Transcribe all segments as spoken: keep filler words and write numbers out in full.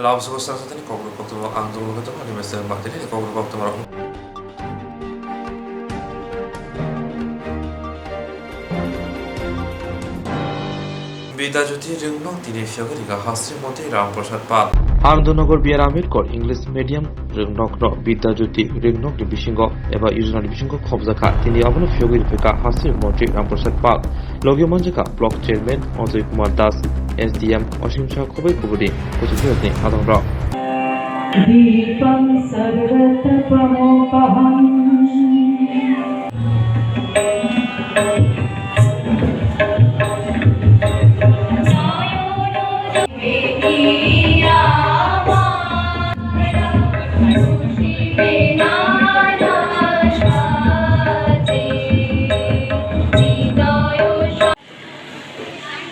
Tabuk sabo sasatini kokborok koktwma ang tongmani khe tongmani mesen bakti nini kokborok koktwma rok. Bidya Jyoti Ringnok tini phiyogwi rikha Hasri Montri Ram Prasad Pal. Anandnagar B R Ambedkar English Medium Ringnokno Bidya Jyoti Ringnokni bisingo eba yojnani bisingo khobjakha. Tini abono phiyogwi rikha Hasri Montri Ram Prasad Pal. Logi manjakha Block Chairman Ajoy Kumar Das, S D M Osim Saha Khoboi Kubuni kuchukni adongrok. Dipam sarvatapamokham.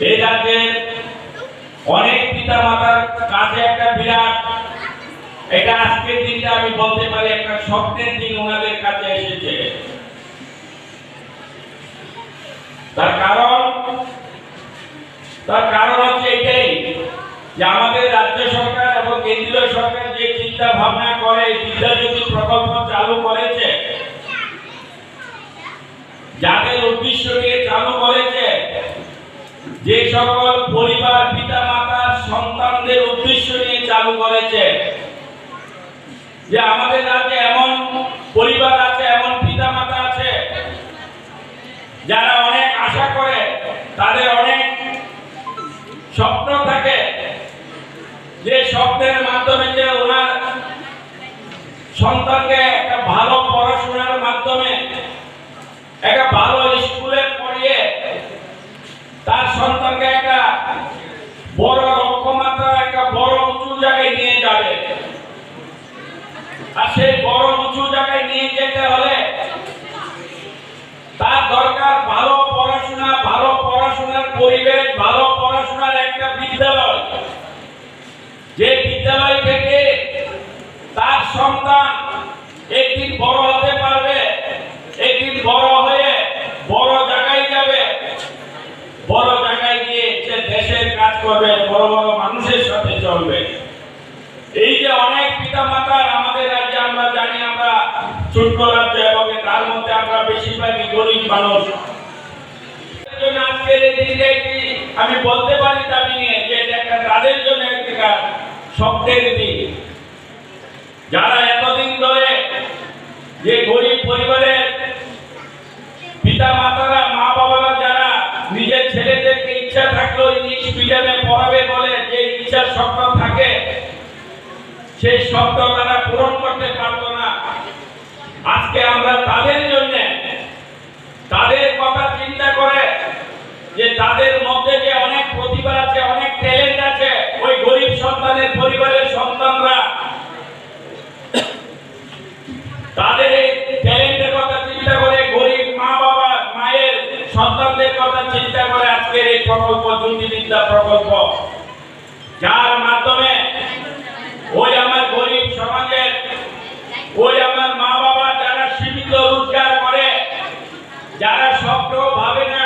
এই রাজ্যের অনেক পিতা মাতার কাছে একটা বিরাট, এটা আজকের দিনটা আমি বলতে পারি একটা স্বপ্নের দিন ওনাদের কাছে এসেছে। তার কারণ, তার কারণ হচ্ছে এটাই যে আমাদের রাজ্য সরকার এবং কেন্দ্রীয় সরকার যে চিন্তা ভাবনা করে এই বিদ্যাজ্যোতি প্রকল্প চালু করেছে, যাদের উদ্দেশ্য নিয়ে চালু করেছে, যে সকল পরিবার পিতা মাতার সন্তানদের উদ্দেশ্য নিয়ে চালু করেছে, যে আমাদের রাজ্যে এমন পরিবার আছে, এমন পিতা মাতা আছে, যারা অনেক আশা করে, তাদের অনেক স্বপ্ন থাকে, যে স্বপ্নের মাধ্যমে যে ওনার সন্তানকে একটা ভালো পড়াশোনার মাধ্যমে একটা ভালো স্কুলে পড়িয়ে তার সন্তানকে একটা বড় লক্ষ্যমাত্রা, একটা বড় উঁচু জায়গায় নিয়ে যাবে। আর সেই বড় উঁচু জায়গায় নিয়ে যেতে হলে তার দরকার ভালো পড়াশোনা, ভালো পড়াশোনার পরিবেশ, ভালো পড়াশোনার একটা বিদ্যালয়। যে বিদ্যালয় থেকে তার সন্তান একদিন বড় হতে পারবে, একদিন বড় হয়ে বড় জায়গায় যাবে, বড় জায়গায় গিয়ে সে দেশের কাজ করবে, বড় বড় মানুষের সাথে চলবে। এই যে অনেক পিতা মাতার আমাদের রাজ্যে, আমরা জানি আমরা ছোট্ট রাজ্য এবং তার মধ্যে আমরা বেশিরভাগই গরিব মানুষ। জন্য আজকের এই দিনটা একটি আমি বলতে পারি দাবি নিয়ে যে এটা একটা তাদের জন্য একটা স্বপ্নের দিন। যারা এতদিন ধরে যে গরিব পরিবারের পিতা মাতারা, মা বাবারা যারা নিজের ছেলেদেরকে ইচ্ছা থাকলেও ইংলিশ মিডিয়ামে পড়াবে বলে যে ইচ্ছা স্বপ্ন থাকে, সেই স্বপ্ন তারা পূরণ করতে পারতো না। আজকে আমরা তাদের জন্য, তাদের কথা চিন্তা করে, যে তাদের মধ্যে যে অনেক প্রতিভা আছে, অনেক ট্যালেন্ট আছে, ওই গরিব সন্তানের পরিবারের সন্তানরা তাদের এই ট্যালেন্টের কথা চিন্তা করে, গরিব মা বাবার, মায়ের সন্তানদের কথা চিন্তা করে আজকের এই প্রকল্প, জ্যোতি বিদ্যা প্রকল্প, যার মাধ্যমে ওই আমার গরিব সমাজের, ওই আমার মা বাবা যারা সীমিত রোজগার করে, যারা স্বপ্ন ভাবে না,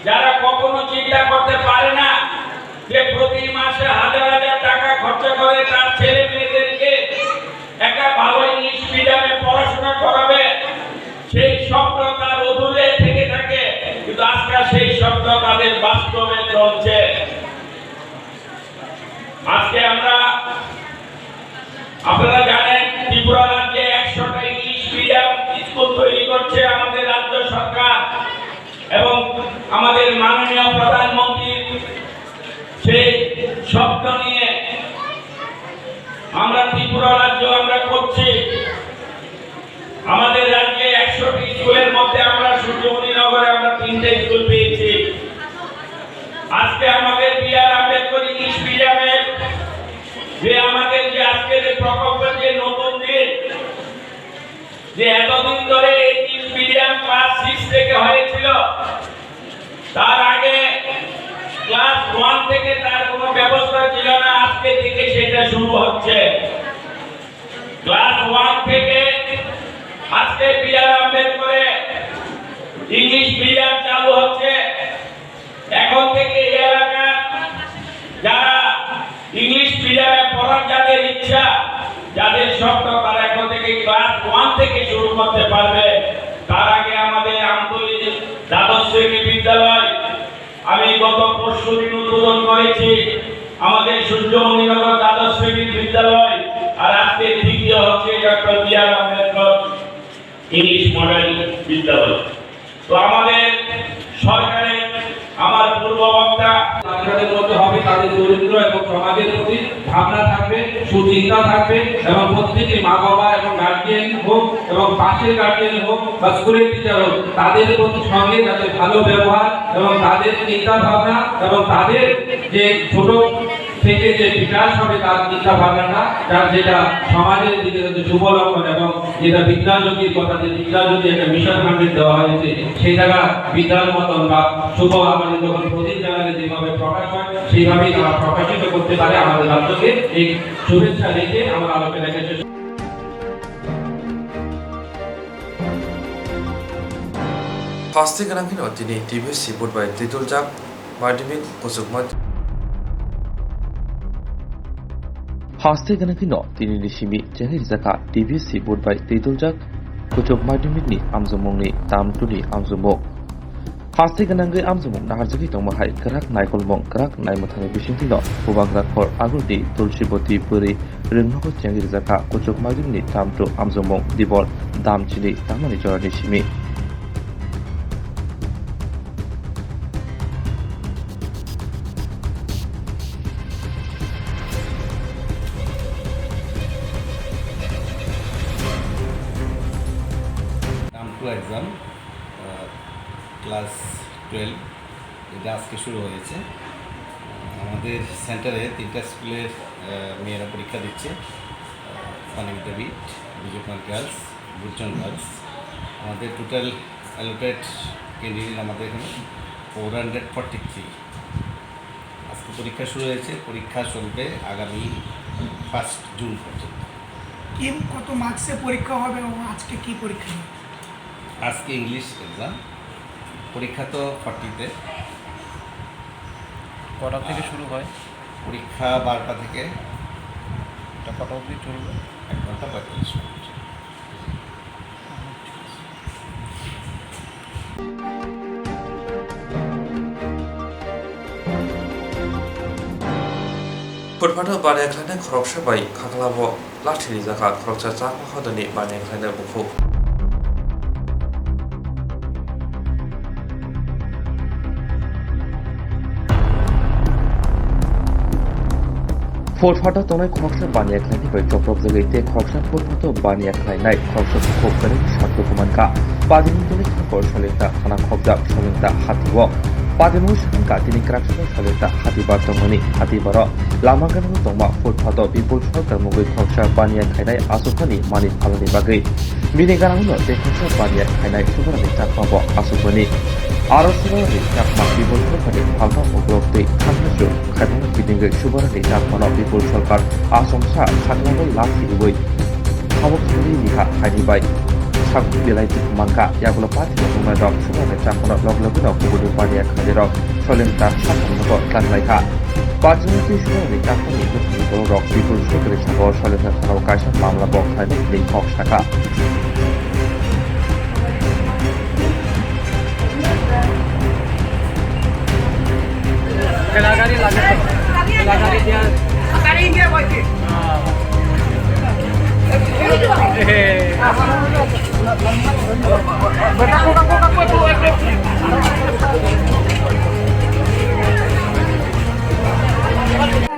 যারা কখনো চিন্তা করতে পারে না যে প্রতি মাসে হাজার হাজার টাকা খরচা করে তার ছেলে মেয়েদেরকে একটা ভালো ইংলিশ মিডিয়ামে পড়াশোনা করাবে, সেই স্বপ্ন তার অধুরে থেকে থাকে, কিন্তু আজকাল সেই স্বপ্ন তাদের বাস্তবে চলছে। আজকে আমরা, আপনারা জানেন, ত্রিপুরা রাজ্যে একশোটা ইংলিশ মিডিয়াম স্কুল তৈরি করছে আমাদের রাজ্য সরকার এবং আমাদের মাননীয় প্রধানমন্ত্রীর সেই স্বপ্ন নিয়ে আমরা ত্রিপুরা রাজ্য আমরা করছি। আমাদের রাজ্যে একশোটি স্কুলের মধ্যে আমরা সূর্যমণি নগরে আমরা তিনটে স্কুল পেয়েছি। আজকে আমাদের বি আর আম্বেদকর ইংলিশ মিডিয়ামের যে আমাদের যে আজকের এই প্রকল্পের যে নতুন দিন, যে এতদিন ধরে এই ইংলিশ মিডিয়াম ক্লাস সিক্স থেকে হয়েছিল, তার আগে ক্লাস ওয়ান থেকে তার কোনো ব্যবস্থা ছিল না, আজকে থেকে সেটা শুরু হচ্ছে। ক্লাস ওয়ান থেকে আজকে বি আর আম্বেদকরে ইংলিশ মিডিয়াম চালু হচ্ছে। এখন থেকে এই এলাকার যারা ইংলিশ পড়ার যাদের ইচ্ছা, যাদের শখ, তারা এখন থেকে ক্লাস ওয়ান থেকে শুরু করতে পারবে। তার আগে আমাদের আমতলী দ্বাদশ শ্রেণী বিদ্যালয়, আমি গত পরশু দিন উদ্বোধন করেছি আমাদের সূর্যমণিনগর দ্বাদশ শ্রেণীর বিদ্যালয়। আর আজকে দ্বিতীয় হচ্ছে ডক্টর বি আর আম্বেদকর ইংলিশ মডেল বিদ্যালয়। তো আমাদের সরকারের, আমার পূর্ববক্তা, তাদের মধ্যে হবে তাদের চরিত্র এবং সমাজের প্রতি ভাবনা থাকবে, সুচিন্তা থাকবে এবং প্রত্যেকটি মা বাবা এবং গার্জিয়ান হোক এবং পাশের গার্জিয়ান হোক বা স্কুলের টিচার হোক, তাদের প্রতি সঙ্গে যাতে ভালো ব্যবহার এবং তাদের চিন্তা ভাবনা এবং তাদের যে ছোট থেকে যে বিকাশ হবে তার চিন্তা ভাবনাটা, যার যেটা সমাজের দিকে যাতে শুভ লক্ষণ এবং যেটা বিদ্যাজ্যোতির কথা, যে বিদ্যাজ্যোতি একটা মিশন হান্ড্রেড দেওয়া হয়েছে, সেই জায়গা বিদ্যার মতন বা শুভ আমাদের যখন প্রদীপ জ্বালালে যেভাবে প্রকাশ হয়, সেইভাবেই তারা প্রকাশিত করতে পারে আমাদের রাজ্যকে। এই শুভেচ্ছা রেখে আমার আলোচনা এখানে শেষ। Haste gwnang phino tini T B S C board bai twi tuljak madhyamik kuchukma. Haste gwnang phino tini ni simi chengwi rijak kha T B S C board bai twi tuljak kuchuk madhyamik ni amjokmung ni tam two ni amjokmung. Haste gwnangwi amjokmung naharjagwi tongma hai kwrak naikolmung kwrak naimwthangni bisingtwi no bubagra khor Agurti Tulsiboti bwrwi rwngnogo chengwi rijak kha kuchuk madhyamik ni tam two amjokmung dibor dam chini tangmani jorani simi. Term two exam, আহ, class twelve, এটা আজকে শুরু হয়েছে। আহ, আমাদের সেন্টারে তিনটা স্কুলের, আহ, মেয়েরা পরীক্ষা দিচ্ছে। আহ, ফানিবিদ্যা বিট, বিজয়কুমার গার্লস, বুটজন গার্লস। আমাদের টোটাল অ্যালোটেড ক্যান্ডিডেট আমাদের এখানে ফোর হান্ড্রেড ফর্টি থ্রি। আজকে পরীক্ষা শুরু হয়েছে, পরীক্ষা চলবে আগামী ফার্স্ট জুন পর্যন্ত। কি, কত মার্কসে পরীক্ষা হবে এবং আজকে কি পরীক্ষা হবে? আজকে ইংলিশ এক্সাম, পরীক্ষা তো ফর্টিতে। কটা থেকে শুরু হয়? পরীক্ষা বারোটা থেকে। এটা কটা অবধি চলবে? এক ঘন্টা পঁয়তাল্লিশ minute. Phutphato baniya khlainai khoroksa bai khaklao lathi rijak kha khoroksa chakma hodani baniya khlainai bukhuk. Phutphato tongnai khoroksa baniya khlainai bai chopropjagwi tei khoroksa phutphato baniya khlainai khoroksa bukhuk kwrwi sak tukumankha. Padimantoli hakor Solingta thana khopjak Solingta hatio. Padimung sakha tini kwraksano Solingta hatibar tongmani. Hatibaro lama ganao tongma phutphato Bipul Sorkar mungwi khoroksa baniya khlainai achukhani mani phalani bagwi. Bini ganangno tei khoroksa baniya khlainai Subarani Chakma bo achukmani. Aro Subarani Chakma Bipul Sorkarni phalno uklok twi thangnachu khaimano bidingwi Subarani Chakmano Bipul Sorkar achomsa saknabo lathi rwui tabuk thangwi liha haini bai sak belai dukhu mankha. Yagulo party ni tongnai rok Subarani Chakmano log logino kubuni baniya khlainai rok Solingta saknabo tlanglai kha. Pachimukti Subarani Chakmani bwkhani borok Bipul Sorkarni saka o Solingta thanao kaisa mamla bo khlainai hinwi kok sakha. Lagari, lagari. Lagari dia. Ah. Eh.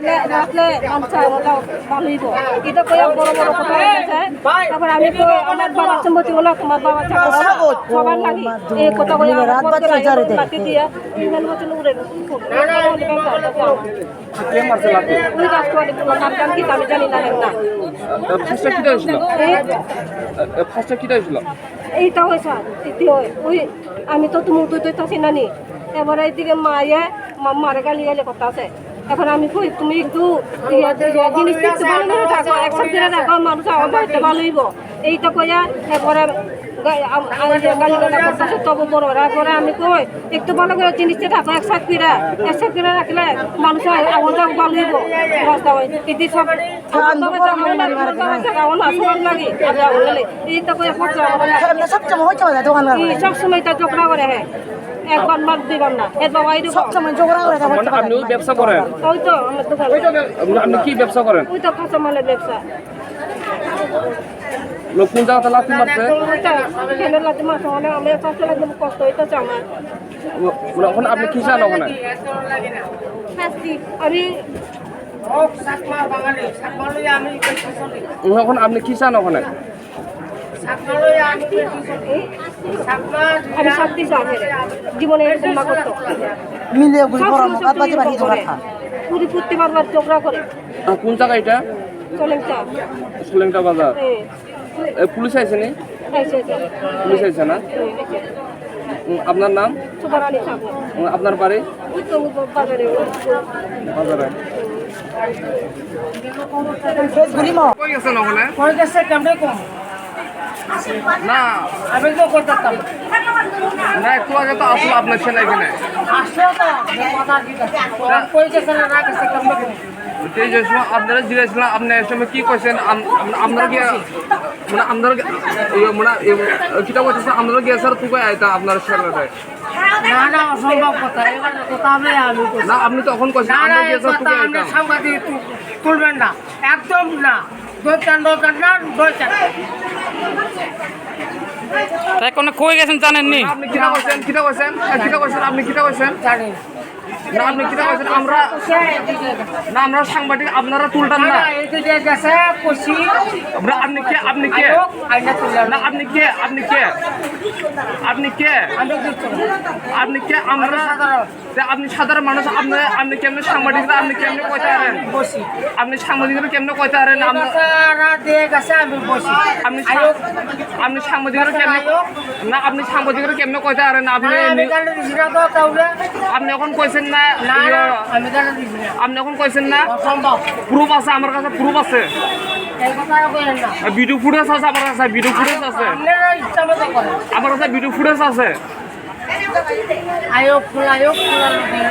Ratle, ratle, lamsa, ratle. Baloibo. Ito koya boro boro kotha hoichhe. Tarpore ami koi amar baba somboti ola tomar baba chakra. Sobar lagi. Ei kotha koya amar boro kotha hoichhe. Mati diya. Iman bochin ure. Ui gasto ani pulo nam dam ki tami jani na hemna. First-e kida hoichhilo? Eh? First-e kida hoichhilo? Ei to hoichha. Iti hoi. Ui ami to tumung tui tui thasi nani. Ebare edige maye ma-, mare gali ele kotha se. Ekhon ami koi tumi ektu iye, iye, jinis ektu bhalo bhalo thakgo, accept kore thakgo, manuj agon to ektu bhalo oibo. এই তো কইয়া, এরপরে গা-, আম-, আম-, যে গালি গালাজ করতেছে, তবু বড়রা। এরপরে আমি কই, একটু ভালো করে জিনিসটা রাখো, এক সাইড করে, এক সাইড করে রাখলে মানুষ আ-, আগুন টাগুন ভালো হইব, রাস্তা হয়। কিন্তু সব, আগুন তবে জাগা হলে, আগুন তবে জাগা হলে, আগুন লাগে, আমরা আগুন লাগে। এই তো কইয়া, করতে হবে না। এই সব সময় তো ঝগড়া করে, হ্যাঁ। একবার মার, দুইবার না। এর বাবা এরকম। সব সময় ঝগড়া করে, মানে, আপনি ওই ব্যবসা করেন? ওই তো, আমার দোকান। আপনি কি ব্যবসা করেন? ওই তো কাঁচামালের ব্যবসা। লোক কোন জায়গাতে লাথি মারছে? ওই তো, কেন লাথি মারছে? মানে, আমি চাষে লাগবে, কষ্ট হইতেছে আমার। ও-, মানে, ওখানে আপনি কি চান ওখানে? শাস্তি। আমি হোক চাকমা বাঙালি, চাকমা লইয়া আমি বেশি চলি। এখন আপনি কি চান ওখানে? চাকমা লইয়া আমি বেশি চলি। চাকমা আমি শাস্তি চাই, জীবনে এরকম না করতো। মিলিয়ে গুলি সব করা সময় মকা চুরি বাজি বাজি করে। ধরা খা। পুরি পুত্তি বারবার ঝগড়া করে। আর কোন জায়গা এটা? চলেন চা। চলেন চা বাজার। হ্যাঁ। এ, পুলিশ আইছে নি? আইছে, আইছে। পুলিশ আইছে না? হুম, আইছে। উম, আপনার নাম? সুধারানী ঠাকুর। উম, আপনার বাড়ি? ওই তো বাজারে। বাজারে। কই গেছেন ওখানে? কই গেছে কেমনে কম? না। আমি তো করতাম। না, একটু আগে তো আসলো আপনার ছেলে এখানে। আসলো তো, কথা কি আছে? কই গেছে না, না গেছে কেমনে কম? এই যে সময় আপনারা জিজ্ঞাসা করলাম, আপনি এই সময় কি কইছেন? আম-, আম-, আপনারা কি, মানে, আপনারা কি, ইয়ে, মানে, ইয়ে, কিতা কইতেছে? আপনারা কি স্যার তুকে আইতা আপনার স্যার? না, না, অসম্ভব কথা। এবার কথা হবে, আমি কইছি। না, আপনি তো এখন কইছেন, না, না, আমরা কি এই স্যার কথা তুকে আমরা আইতাম? সাংবাদিক তু-, তুলবেন না, একদম না। দোকান, দোকান না, দোকান। তাই কোনো কই গেছেন জানেননি? আপনি কিতা কইছেন? কিতা কইছেন? এ, কিতা কইছেন? আপনি কিতা কইছেন? জানি। না, আপনি কিতা কইছেন? আমরা, না, আমরা সাংবাদিক, আপনারা তুলতাম না। না, এই যে যে গেছে, কইছি। আমরা, আপনি কে, আপনি কে? আইলো, আইলো তুললাম। না, আপনি কে? আপনি কে? আপনি কে? আমি কি করব? আপনি কে? আমরা, আমি সাধারণ। তে আপনি সাধারণ মানুষ, আপনি, আপনি কেমনে সাংবাদিকরা, আপনি কেমনে কইতে পারেন? বসি। আপনি সাংবাদিকরা কেমনে কইতে পারেন? আপনি, এবার তারা দিয়ে গেছে, আমি বসি। আপনি সা-, আইলো। আপনি সাংবাদিকরা কেমনে, আইলো। না, আপনি সাংবাদিকরা কেমনে কইতে পারেন? আপনি না, আমি নি-, গালি দিছি না তো কাউরে। আপনি এখন কইছেন না, না, ইয়ে, না, আমি গালি দিছি না। আপনি এখন কইছেন না? অসম্ভব। প্রুফ আছে, আমার কাছে প্রুফ আছে। এই কথা আর কইেন না। আর ভিডিও ফুটেজ আছে আমার কাছে, ভিডিও ফুটেজ আছে। আপনারা ইচ্ছা মতো করেন। আমার কাছে ভিডিও ফুটেজ আছে। আয়ো, খোলা, আয়ো, খোলা, খোলা।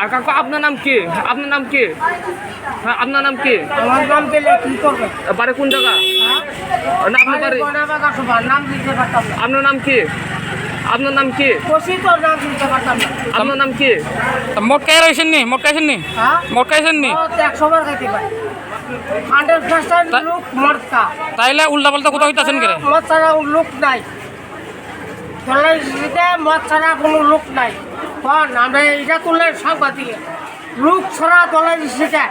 আর কাকু, আপনার নাম কি? আপনার নাম কি? হ্যাঁ, আপনার নাম কি? আমার নাম দিলে কি করবে? বাড়ি কোন জায়গা? হ্যাঁ? না, আপনার বাড়ি? বাড়ি কোনাবাগান সভা, নাম দিতে পারতাম না। আপনার নাম কি? আপনার নাম কি? কষি তো নাম দিতে পারতাম না। আপনার নাম কি? তা মদ খাই রইছেন নি? মদ খাইছেন নি? হ্যাঁ? মদ খাইছেন নি? মদ একশো বার খাইতে পারে। হান্ড্রেড পার্সেন্ট তা-, লোক মদ খা। তাইলে উল্টাপাল্টা কথা কইতাছেন কেরে? মদ ছাড়া লোক নাই। দলের ভিত্তিতে মদ ছাড়া কোনো লোক নাই। কারণ আমরা এটা তুলে সাংবাদিক। লোক ছাড়া দলের ভিত্তিতে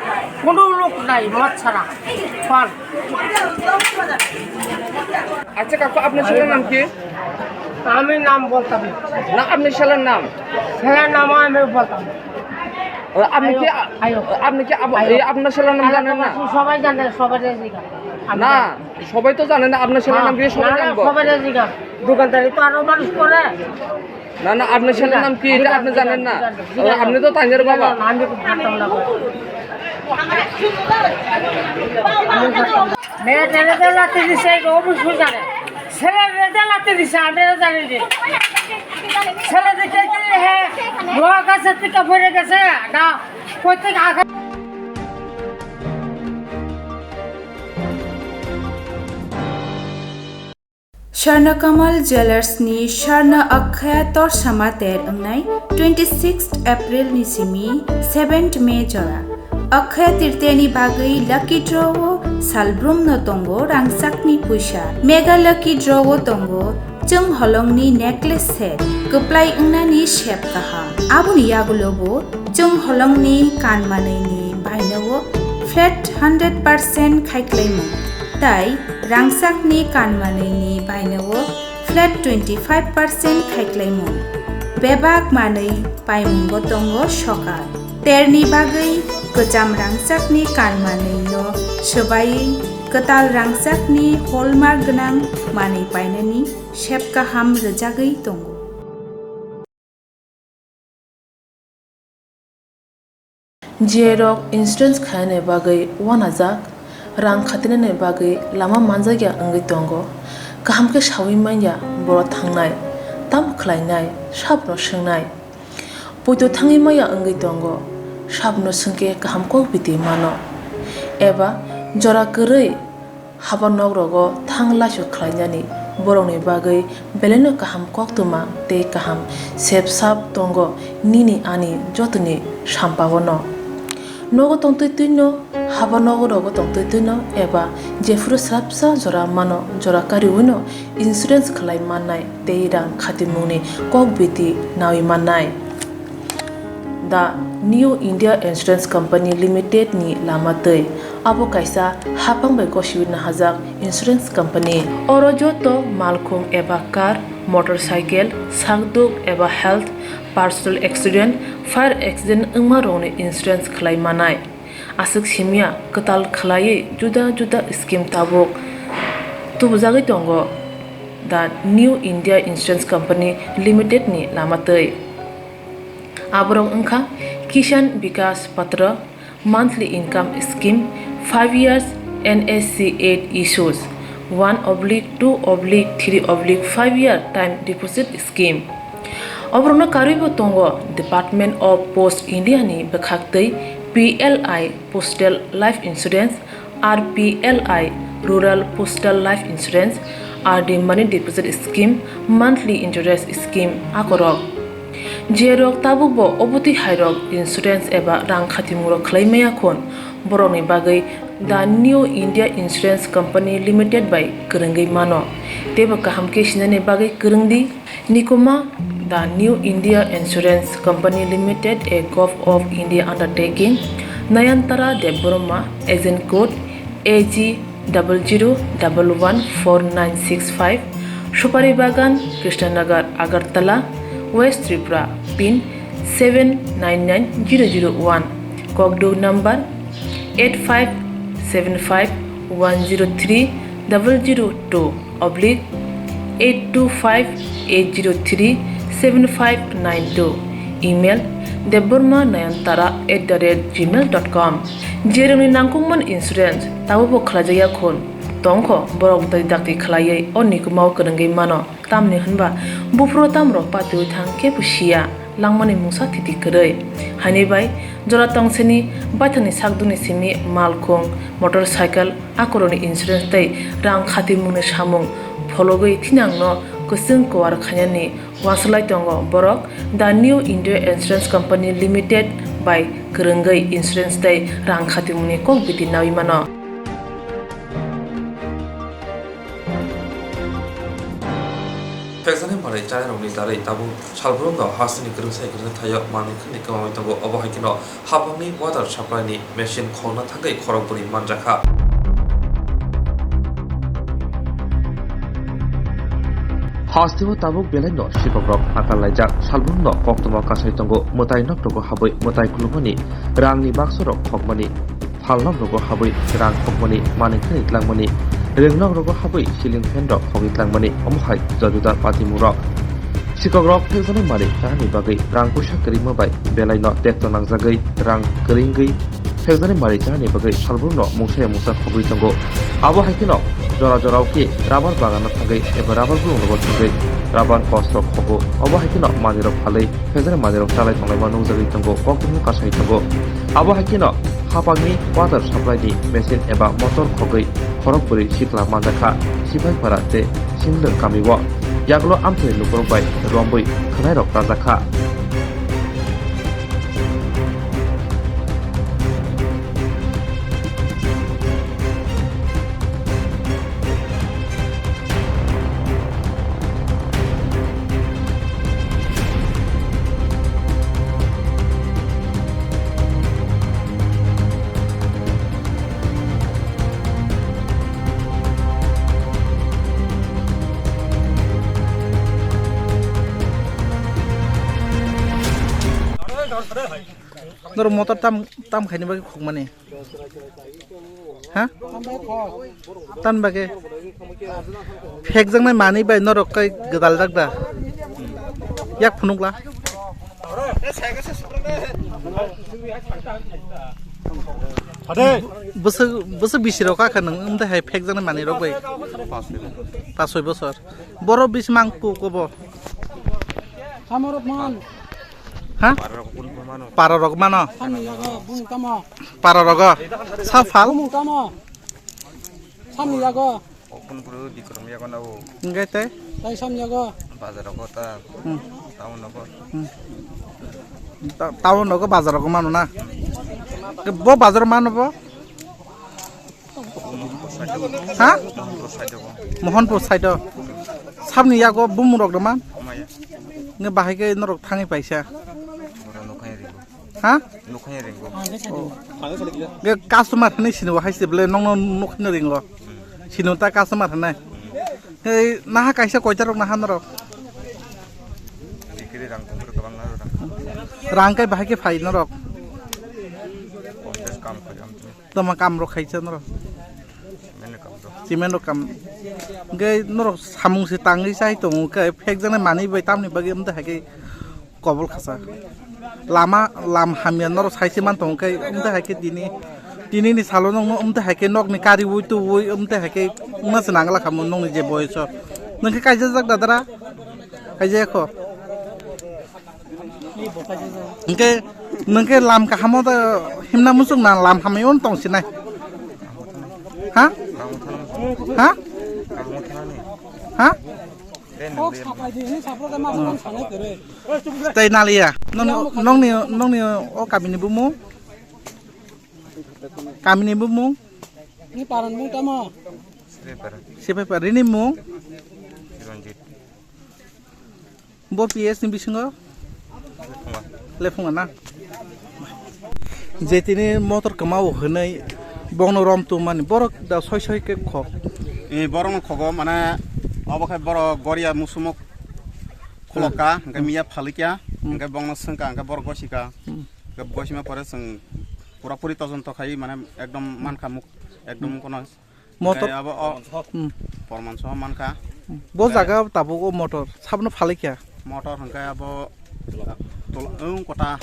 কোনো লোক নাই মদ ছাড়া। কারণ আচ্ছা কাকু, আপনার ছেলের নাম কি? আমি নাম বলতাম না। না, আপনার ছেলের নাম? ছেলের নাম আমি বলতাম না। আপনি কি, আয়ো, আয়ো। আপনি কি আব-, আয়ো। এই আপনার ছেলের নাম আয়ো, জানেন না? সবাই জানে, সবাই জানে। না, সবাই তো জানে না, আপনার ছেলের নাম কি? সবাই না, না, জানবো। সবাই জানে। দোকানদারি তো আরো মানুষ করে। না, না, আপনার ছেলের নাম কি? এটা আপনি জানেন না? ও, আপনি তো তাইনের বাবা। না, আমি তো জানতাম না। মেয়েটারে যে লাথি দিছে, এটা অবশ্যই জানে। ছেলেরে যে লাথি দিছে, আমি এটা জানি যে। ছেলে দেখে কি, হে, লোহা গাছের থেকে পড়ে গেছে, না, কোথেকে আঘাত Swarna Kamal Jewellers ni Swarna Akshaya Torsa Mater wngnai twenty sixth April ni simi seventh May jora. Akshaya Tritiya ni bagwi lucky draw o salbrum no tongo rangchak ni puisa. Mega lucky draw o tongo chwng holong ni necklace set kwplai wngnani sep kaham. Aboni yagulo bo chwng holong ni kan manwi ni baino o flat hundred percent khaiklaimung. Tai rangchakni kan manwini baino o flat twenty five percent khaiklaimung. Bebak manwi paimungo tongo sokal. Terni bagwi kwcham rangchakni kan manwino swbaiwi kwtal rangchakni hallmark gwnang manwi painani sep kaham rwjagwi tongo. G I rok insurance khaina bagwi uanajak. Rang khatinani bagwi lama manjakya wngwi tongo. Kaham khe saui manya boro thangnai, tamo khlainai, sabno swngnai. Poito thangwi maya wngwi tongo, sabno swngkhe kaham kok biti mano. Eba jora kwrwi haba nogrogo thang laisu khlainani borokni bagwi belaino kaham koktwma tei kaham sep sap tongo nini ani jotoni sampaono. Nogo tongtwi twino, haba nogo rogo tongtwi twino eba jephuru swrapsa jora mano, jora kariwino insurance khlai mannai tei rang khatimungni kok biti naui mannai. The New India Insurance Company Limited ni lama twi. Abo kaisa haphang bai gosiwi nahajak insurance company. Oro joto malkhung eba car, motorcycle, sakduk eba health, personal accident, fire accident wngma rokni insurance khlai manai. Aswk simya kwtal khlaiwi juda juda scheme tabuk tubujagwi tongo The New India Insurance Company Limited ni lama twi. Aborok wngkha Kisan Vikas Patra, monthly income scheme, five years N S C eight issues, one oblique two oblique three oblique five year time deposit scheme. Oborokno karwibo tongo Department of Post India ni bwkhaktwi P L I Postal Life Insurance, R P L I Rural Postal Life Insurance, R D Money Deposit Scheme, Monthly Interest Scheme akorok. Jerok tabukbo obotwi hairok insurance eba rang khatimungrok khlai maya khun, borokni bagwi The New India Insurance Company Limited bai kwrwngwi mano, teibo kaham khe sinani bagwi kwrwng di. Nikuma, The New India Insurance Company Limited, a Govt of India undertaking, Nayantara Debbarma, agent code A G double zero double one four nine six five, Supari Bagan, Krishnanagar, Agartala, West Tripura, pin seven nine nine zero zero one, kokduk number eight five seven five one zero three double zero two oblique eight two five eight zero three seven five nine two, email debbarma nayantara at the rate gmail dot com. Jerokni nangkukmani insurance tabukbo khlaijakya khun tongkho, borok dai dakti khlaiwi o nikumao kwrwngwi mano. Tamni hwnba buphuru tamrok patiwi thang kebo siya, langmani mungsa thiti kwrwi. Haini bai jora tongsini baithangni sakdukni simi malkhung, motorcycle, akorokni insurance tei rang khatimungni samung phologwi thinangno kwchwng kuar khainani uansuk lai tongo borok The New India Insurance Company Limited bai kwrwngwi insurance tei rang khatimungni kok biti naui mano. Phekjaknai manwi chanairokni darwi tabuk salbrumno hasteni kwrwngsai kwrwngsa thaio manwi khwnwi kwmawi tongo. Obo hai kheno hapangni water supply ni machine khokna thangwi khorokbrwi manjakha. Hasteo tabuk belaino sikokrok hakal laijak, salbrumno koktwma kasai tongo, mwtai nokrogo habwi mwtai khulumani, rangni baksorok khokmani, phalnokrogo habwi rang khokmani, manwi khwnwi tlangmani, rwngnokrogo habwi ceiling fan rok khogwi tlangmani, omo hai juda juda patimungrok. Sikokrok phekjaknai manwi chahani bagwi rang puisa kwrwima bai belaino tekto nangjagwi rang kwrwi wngwi phekjaknai manwi chahani bagwi salbrumno mungsaya mungsa khogwi tongo. Abo hai kheno jora jorao khe rubber bagano thangwi eba rubber bulungnogo thangwi rubber kostrok khogo. Obo hai kheno manwirok phalwi phekjaknai manwirok chalai tonglaima nukjagwi tongo, koktwma kasai tongo. Abo hai kheno hapangni water supply ni machine eba motor khogwi khorokbrwi sikla manjakha Sipaipara tei Singlwng kamio. Yagulo amchaini lukurok bai romwi khwnairok rajakha. Norok motor tam, tam khaini bagwi khokmani? Ha? Tan bagwi phekjaknai manwi bai norok kai gwdal jak da? Yak phunukla. Bwswk, bwswk bisi rok kha nwng wng tei hai phek jaknai manwi rok bai? Pas soi bosor. Pas soi bosor. Borok bisi mang ku kobo? Samorok man. Ha? Para rok kun kun mano. Para rok mano. Samni yago, bung tamo. Para rogo. Sa phal? Bung tamo. Samni yago. Okun bro Bikram yago na o. Hingke tei? Tai sam yago. Bazar rogo ta. Hmm. Town rogo. Hmm. Ta-, town rogo bazar rogo mano na. Ke bo bazar mano bo? Ha? Mohanpur side o. Sabni yago bumung rok de man. Maya. Nge bahai ke norok thangwi paisa. Boro nokhai rigo. Ha? Nokhai ringo. Ge customer hinwi sini bo hai se bele nongno nokhai ringo. Sini ta customer hinwi. Hei naha kaisa koita rok naha norok. Tikiri rang tongkro kabang na rang. Rang kai bahai ke phai norok. Kontes kam koi am tumi. Toma kam rok khaisa norok. Mene kam to. Cement rok kam. Ge norok samung se tangwi chai tongo ke phek jana manwi bai tamni bagwi amta hai ke kobol khasa. Lama, lam hamya norok saise man tongo khe, wngte hai khe tini, tini ni salo nokno wngte hai khe nokni kariui tuui wngte hai khe wngna se nangla kha mo nokni je boyoso. Nwng khe kaijajak dadara? Kaijaya kho? Hwnkhe nwng khe lam kahamo da himna muchung na lam hamya on tong sinai? Ha? Ha? Ha? Tei naliya. Nongni, nongni, nongni o kamini bumung? Kamini bumung? Ni paran bung tamo? Sipaipar. Sipaipar. Rini mung? Chiranjit. Bo P S ni bisingo? Lephunga. Lephunga na? Je tini motor kwmao hwnwi bongno rom tongmani borok da soi soi khe khok. E borokno khogo mane obo khe borok goria musumok khulokka, hmm, hwnkhe miya phalikya, hmm, hwnkhe bongno swngkha, hwnkhe borok gosika. Hmm. Hwnkhe gosima pore chwng pura puri tojonto khai mane ekdom mankha muk, ekdom, hmm, kono Motor. Hwnkhe abo o, hmm, porman soha mankha. Bo hwnkhe jaga tabuk o motor sabno phalai kha. Motor hwnkhe abo tola, wng kota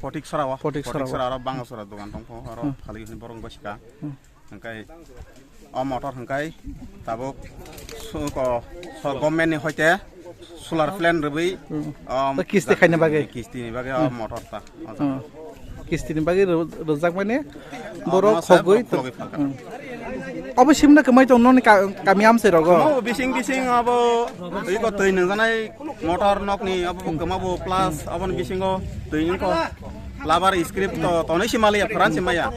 Potik Sora o. Potik Sora o. Potik Sora aro Bangasora dogan tongkho aro, hmm, phalai hwnwi borok wngkha sika. Hmm. Hwnkhe o motor hwnkhe tabuk su-, ko, so, government ni hoite solar plant rwui, hmm, um, to kisti khaina bagwi? Kisti ni bagwi o, hmm, motor ta. Hmm. Kisti ni bagwi ro-, rwjak mani borok khogwi khogwi phalka. Hmm. Obo simna kwmai tong noni ka-, kami amchai rogo. Obo bising bising abo iko twi nungjanai motor nokni abo kwma bo plus aboni bisingo twi nungkho labar script to tonwi simaliya phoran simaya.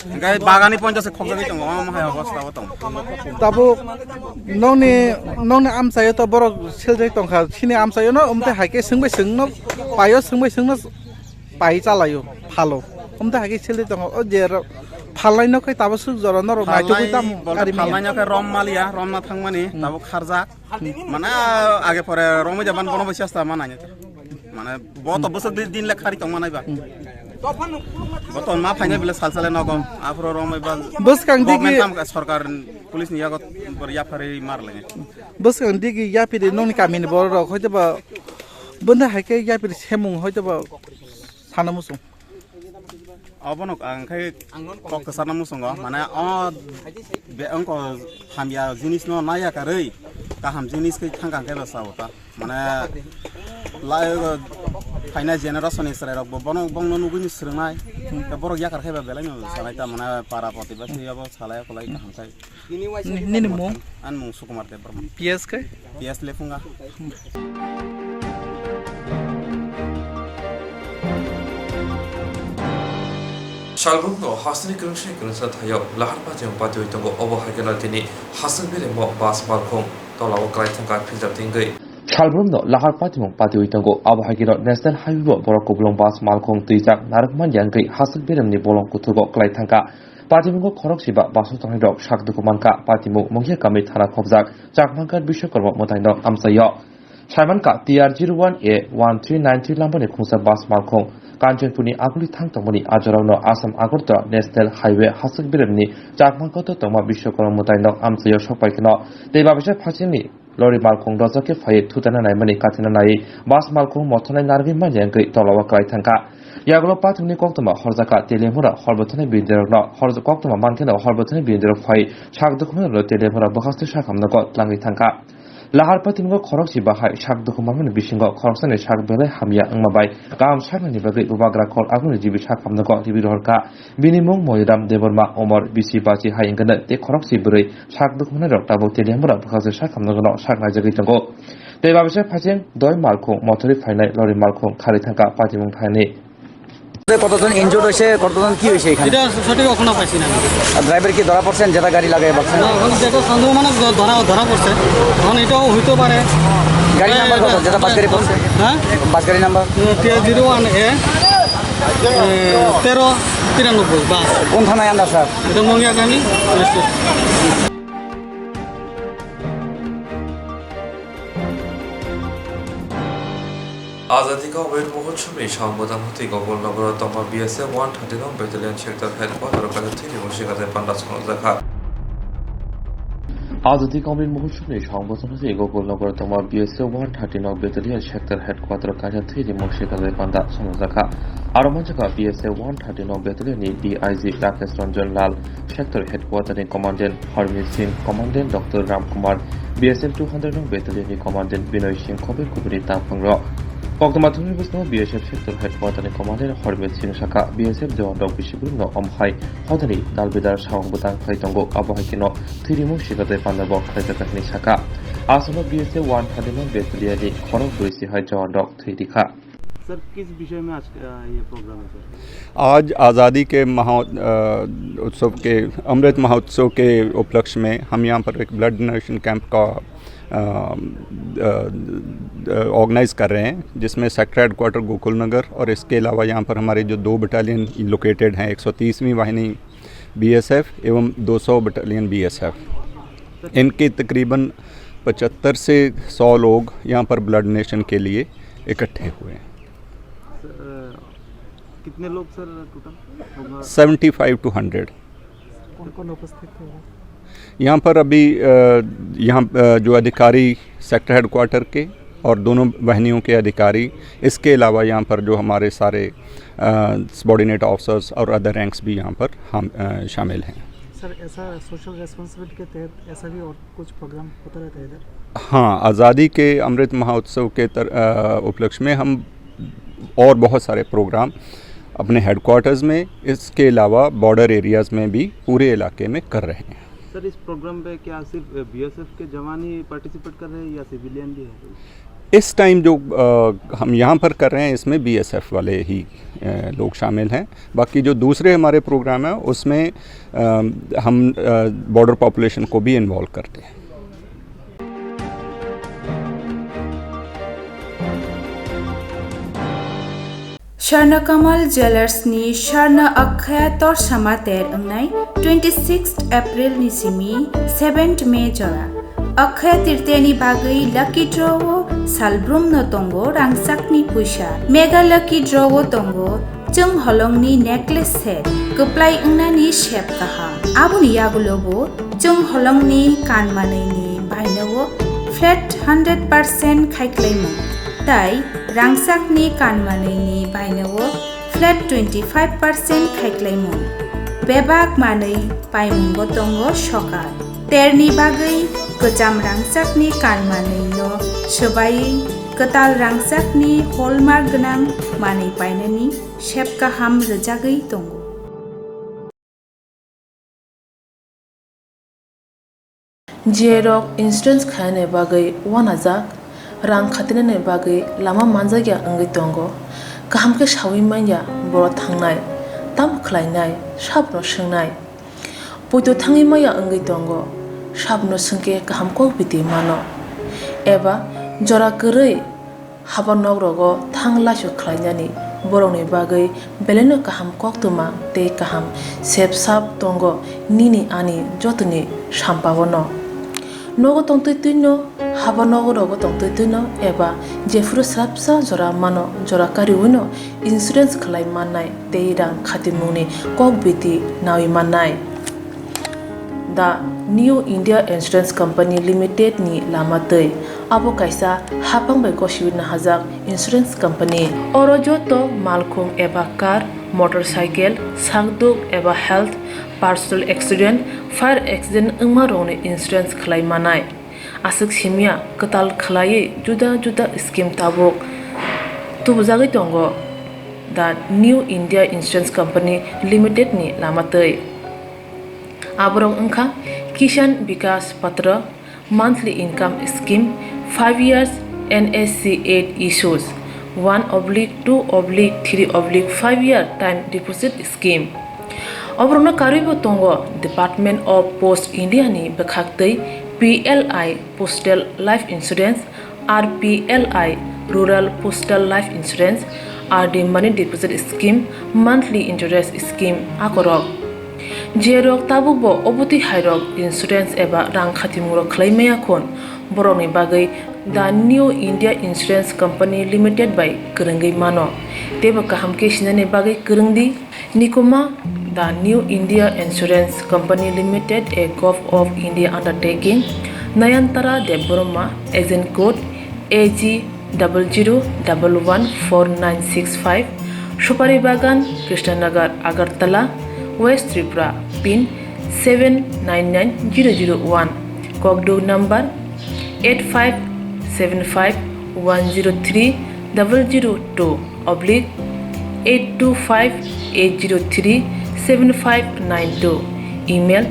Hingkai bagani ponchas khokjagwi tongo, omo hai obosta o tong. Tabuk nokni, nokni amchaio to borok seljak tongkha, sini amchaio no umte haike swngbai swngno paio, swngbai swngno pai chalaio, phalo. Umte haike seljak tongo, o je ro-, phalnai no khai tabo swk jora norok naitugwi tamo. Phalnai, kari manya. Phalnai no khai rom maliya, rom na thangmani, hmm, tabuk kharjak. Mane age pore romwi jaban bono bai chesta manai. Mane bo to bwswk di-, din le khari tong manai ba. Hmm. Bo to ma phainai bile sal sale nogo. Aphuru romwi ba bwskang digi government kam ka sorkar police ni yago bor yaphari mar le. Bwskang digi yapiri nongni kamini borok hoito ba bwndai haike yapiri semung hoito ba sana muchung. Obono ang khe kok kwchana muchungo, mane o be-, wngkho hamya jinis no naiya karwi, kaham jinis khe thangkang khe bwsa o ta. Mane lai o phainai generation ni chwrai rok bo bono, bongno nugwi ni swrwngnai. Tei borok yakar khe ba belai no sanai ta, mane para protibasi abo salai kolai kaham khai. Ni-, nini mung? Ani mung Sukumar Debbarma. P S khe? P S Lephunga. Salbrum no hasteni kwrwngsni kwrwngsa thaio lahar patimung patiwi tongo, obo hai kheno tini hasik beremo bus malkhung tolao kwlai thangkha filter tingwi. Salbrum no lahar patimung patiwi tongo, obo hai kheno National Highway o borok kubulung bus malkhung twijak narwkmani wngwi hasik beremni bolong kuthugo kwlai thangkha. Patimungo khorok siba bus o tongnai rok sak duku mankha. Patimung Mungya kami thana khobjak Chakmangkar Biswakarma mwtai no amchaio. Saimankha T R zero one A one three nine three lambani khungsa bus malkhung Kanchanpurni aguli thang tongmani ajorao no Assam Agartala National Highway hasik beremni Chakmangkar to tongma Biswakarma mwtai no amchaio sokpai kheno tei babisa phasingni Lori malkhung rojak khe phaiwi thutana naimani kathina naiwi bus malkhung mothornai narwgwi manya wngwi tolao kwlai thangkha. Yagulo pathumni koktwma horjakha Teliamura horbo thani bidirokno horj-, koktwma mankheno horbo thani bidirok phai sak dukhumarokno Teliamura bwkhakstwi sak hamjakgo twlangwi thangkha. Lahar pathumgo khorokse bahai sak dukhu manmani bisingo khoroksani sak belai hamya wngma bai kaham saknani bagwi bubagra kol aguni jibi sak hamjakgo riwi rohorkha. Bini mung Moiram Debbarma, umor bisi bachi hai wngkhe tei khorokse bwrwi sak dukhumanirok tabuk Teliamura bwkhakstwi sak hamjakgo sak naijagwi tongo. Tei babisa phaicheng doi malkhung mothorwi phainai lori malkhung kharwi thangkha patimung phainai. কতজন ইনজুর্ড হয়েছে, কতজন কি হয়েছে এখানে? এটা সঠিক এখনো পাইছি না আমি। আর ড্রাইভার কি ধরা পড়ছেন, যেটা গাড়ি লাগাই বাসছেন? না, এখন যেটা সন্দেহ মানে ধ-, ধরা, ধরা পড়ছে। এখন এটাও হইতে পারে। গাড়ি নাম্বার কত, যেটা বাস গাড়ি পড়ছে? হ্যাঁ? বাস গাড়ি নাম্বার? টিআর জিরো ওয়ান এ, এ, তেরো তিরানব্বই বাস। কোন থানায় আন্ডার, স্যার? এটা মঙ্গিয়াকানি। Azadi ka Amrit Mahotsav ni samung bwtang hwtwi Gopalnagar o tongma B S F one thirty nong Battalion Sector Headquarter o kaisa thwini mungsi katai panda swnamjakha. Azadi ka Amrit Mahotsav ni samung bwtang hwtwi Gopalnagar o tongma B S F one thirty nong Battalion Sector Headquarter o kaisa thwini mungsi katai panda swnamjakha. Aro manjakha B S F one thirty nong Battalion ni D I G Rakesh Ranjan Lal, Sector Headquarter ni Commandant Harmeet Singh, Commandant Doctor Ram Kumar, B S F two hundred nong Battalion ni Commandant Binoy Singh, khobwi kubuni tangphang rok. Koktwma thumni bwskango B S F Sector Headquarter ni Commandant Harmeet Singh sakha, B S F Jawan rok bisi brum no omhai hodani dalbidal samung bwtang khlai tongo, abo hai kheno thwirimo sikatwi panda bo khlaijak hinwi sakha. Aswkno B S F one thirty nong Battalion ni khorok brwi si hai Jawan rok thwi rikha. Sir, किस विषय में आज, अ, ये प्रोग्राम है, सर? आज आज़ादी के महा-, अ, उत्सव के, अमृत महोत्सव के उपलक्ष्य में हम यहाँ पर एक ब्लड डोनेशन कैंप का, अ, अ, अ, ऑर्गेनाइज कर रहे हैं, जिसमें सेक्टर हेडक्वार्टर गोकुल नगर और इसके अलावा यहाँ पर हमारे जो दो बटालियन लोकेटेड हैं, एक सौ तीसवीं वाहिनी बीएसएफ एवं दो सौ बटालियन बीएसएफ, इनके तकरीबन पचहत्तर से सौ लोग यहाँ पर ब्लड डोनेशन के लिए इकट्ठे हुए हैं। सर, अ, कितने लोग, सर, टोटल होगा? Seventy five two hundred. कौन कौन उपस्थित थे? यहाँ पर अभी, अ, यहाँ, अ, जो अधिकारी सेक्टर हेडक्वार्टर के और दोनों वाहिनियों के अधिकारी, इसके अलावा यहाँ पर जो हमारे सारे, अ, सबॉर्डिनेट ऑफिसर्स और अदर रैंक्स भी यहाँ पर हम, अ, शामिल हैं। सर, ऐसा सोशल रिस्पॉन्सिबिलिटी के तहत ऐसा भी और कुछ प्रोग्राम होता रहता है इधर? हाँ, आज़ादी के अमृत महोत्सव के तर-, अ, उपलक्ष्य में हम और बहुत सारे प्रोग्राम अपने हेडक्वार्टर्स में, इसके अलावा बॉर्डर एरियाज़ में भी पूरे इलाके में कर रहे हैं। सर, इस प्रोग्राम पे क्या सिर्फ बीएसएफ के जवान ही पार्टिसिपेट कर रहे हैं या सिविलियन भी है? इस टाइम जो, अ, हम यहाँ पर कर रहे हैं, इसमें बीएसएफ वाले ही, अ, लोग शामिल हैं। बाकी जो दूसरे हमारे प्रोग्राम हैं, उसमें, अ, हम, अ, बॉर्डर पॉपुलेशन को भी इन्वॉल्व करते हैं। Swarna Kamal Jewellers ni Swarna Akshaya Torsa Mater wngnai twenty sixth April ni simi seventh May jora. Akshaya Tritiya ni bagwi lucky draw o salbrum no tongo rangchak ni puisa. Mega lucky draw o tongo chwng holong ni necklace set, kwplai wngnani sep kaham. Aboni yagulo bo chwng holong ni kan manwi ni baino o flat hundred percent khaiklaimung. Tai rangchak ni kan manwi ni baino o flat twenty five percent khaiklaimung. Bebak manwi paimungo tongo sokar. Terni bagwi kwcham rangchakni kan manwino swbaiwi kwtal rangchakni hallmark gwnang manwi painani sep kaham rwjagwi tongo. Jerok insurance khainani bagwi uanajak, rang khatinani bagwi lama manjakya wngwi tongo. Kaham khe saui manya borok thangnai, tamo khlainai, sabno swngnai. Poito thangwi maya wngwi tongo, sabno swngkhe kaham kok biti mano. Eba jora kwrwi haba nok rogo thang laisu khlainani borokni bagwi belaino kaham koktwma tei kaham sep sap tongo nini ani jotoni sampao no. Nogo tongtwi twino, haba nogo rogo tongtwi twino eba jephuru swrapsa jora mano jora kariwino insurance khlai mannai tei rang khatimungni kok biti naui mannai. The New India Insurance Company Limited ni lama twi. Abo kaisa haphang bai gosiwi nahajak insurance company. Oro joto malkhung eba car, motorcycle, sakduk eba health, personal accident, fire accident wngma rokni insurance khlai manai. Aswk simya kwtal khlaiwi juda juda scheme tabuk tubujagwi tongo the New India Insurance Company Limited ni lama twi. Aborok wngkha Kisan Vikas Patra, monthly income scheme, five years N S C eight issues, one oblique two oblique three oblique five year time deposit scheme. Oborokno karwibo tongo Department of Post India ni bwkhaktwi P L I Postal Life Insurance, R P L I Rural Postal Life Insurance, R D Money Deposit Scheme, Monthly Interest Scheme akorok. Jerok tabukbo obotwi hairok insurance eba rang khatimungrok khlai maya khun, borokni bagwi The New India Insurance Company Limited bai kwrwngwi mano, teibo kaham khe sinani bagwi kwrwng di. Nikuma, The New India Insurance Company Limited, a Govt of India undertaking, Nayantara Debbarma, agent code A G double zero double one four nine six five, Supari Bagan, Krishnanagar, Agartala, West Tripura, pin seven nine nine zero zero one, kokduk number eight five seven five one zero three double zero two oblique eight two five eight zero three seven five nine two, email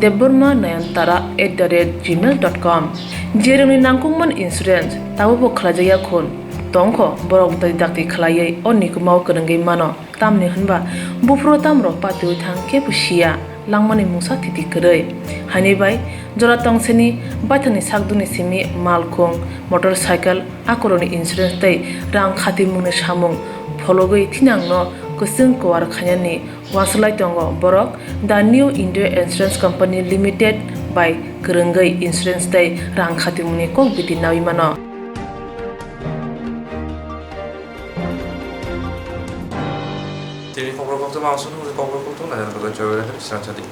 debbarma nayantara at the rate gmail dot com. Jerokni nangkukmani insurance tabukbo khlaijakya khun tongkho, borok dakti dakti khlaiwi o nikumao kwrwngwi mano. Tamni hwnba buphuru tamrok patiwi thang kebo siya, langmani mungsa thiti kwrwi. Haini bai jora tongsini baithangni sakdukni simi malkhung, motorcycle, akorokni insurance tei rang khatimungni samung phologwi thinangno kwchwng kuar khainani uansuk lai tongo borok The New India Insurance Company Limited bai kwrwngwi insurance tei rang khatimungni kok biti naui mano. Tini kokborok kokthoma ang sunu kokborok kokthoma nai ang kajak chawai rani srang sadi.